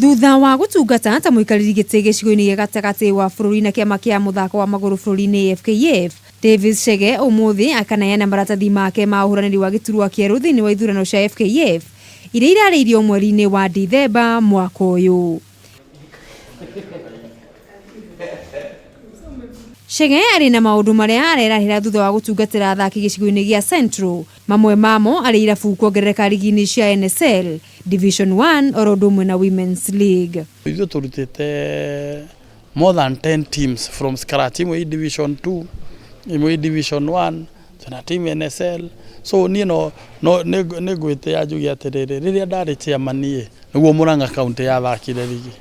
Thutha wa gũtungata ta mũikarĩri gĩtĩ gĩcigo-inĩ gĩa gatagatĩ wa bũrũri na kĩama kĩa mũthako wa magũrũ bũrũri-inĩ FKF, Davis Chege ũmũthĩ akaneana maratathi make ma ũhũranĩri wa gĩturwa kĩerũ thĩinĩ wa ithurano cia FKF iria irarĩirio mweri-inĩ wa Dithemba mwaka ũyũ. Chege arĩ na maũndũ marĩa arerahĩra thutha wa gũtungatĩra athaki gĩcigo-inĩ gĩa Central, mamwe mamo arĩ irabu kuongerereka rigi-inĩ cia NSL, Division 1 oro ũndũ ũmwe na Women's League. Ithuĩ tũrutĩte more than 10 teams from scratch, imwe i Division 2, imwe i Division 1, twĩna team NSL. So niĩ no no nĩ ngwĩtĩa njuge atĩrĩrĩ, rĩrĩa ndarĩ chairman ĩ, nĩguo Murang'a County yathakire rigi.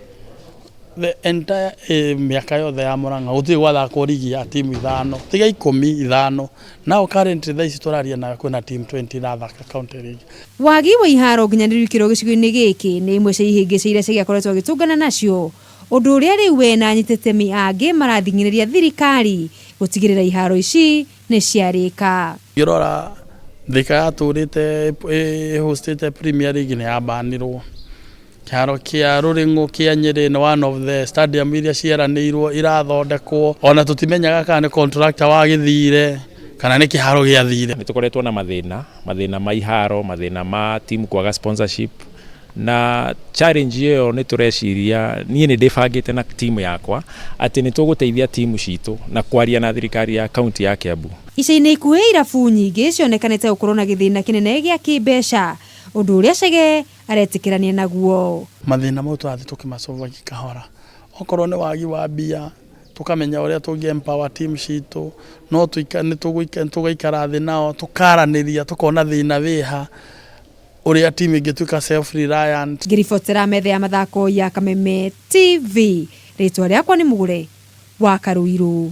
The entire mĩaka yothe ya Murang'a gũtirĩ gwathakwo rigi ya timu ithano, tiga ikũmi, ithano. Now currently thaa ici tũraria nawe kwĩna team 20 irathaka county league. Wagi wa iharo nginyanĩru ikĩro gĩcigo-inĩ gĩkĩ nĩ imwe cia ihĩngĩca iria Chege akoretwo agĩtũngana nacio, ũndũ ũrĩa rĩu we na anyiti itemi angĩ marathing'ĩrĩria thirikari gũtigĩrĩra iharo ici nĩ ciarĩka. Ũngĩrora Thika yatũrĩte ĩhostĩte Premier League nĩ yabanirwo. Kĩharo kĩa Rũrĩng'ũ kĩa Nyĩrĩ nĩ one of the stadium iria cieranĩirwo irathondekwo, ona tũtimenyaga kana nĩ contractor wagĩthire kana nĩ kĩharo gĩathire. Nĩ tũkoretwo na mathĩna, mathĩna ma iharo, mathĩna ma team kwaga sponsorship, na challenge ĩyo nĩ tũreciria, niĩ nĩ ndĩbangĩte na team yakwa atĩ nĩ tũgũteithia team citũ na kwaria na thirikari ya county ya Kiambu. Ica-inĩ ikuhĩ irabu nyingĩ cionekanĩte gũkorwo na gĩthĩna kĩnene gĩa kĩmbeca, ũndũ ũrĩa Chege aretĩkĩrania naguo. Mathĩna mau tũrathiĩ tũkĩmacovagia kahora, okorwo nĩ wagi wa mbia tũkamenya ũrĩa tũngĩ empower team citũ, no nĩ tũgaikara thĩ nao tũkaranĩria, tũkona thĩna wĩha, ũrĩa team ĩngĩtuĩka self reliant. Ngĩribotera metha ya mathako ya Kameme TV, rĩtwa rĩakwa nĩ Mũgũre wa Karũirũ.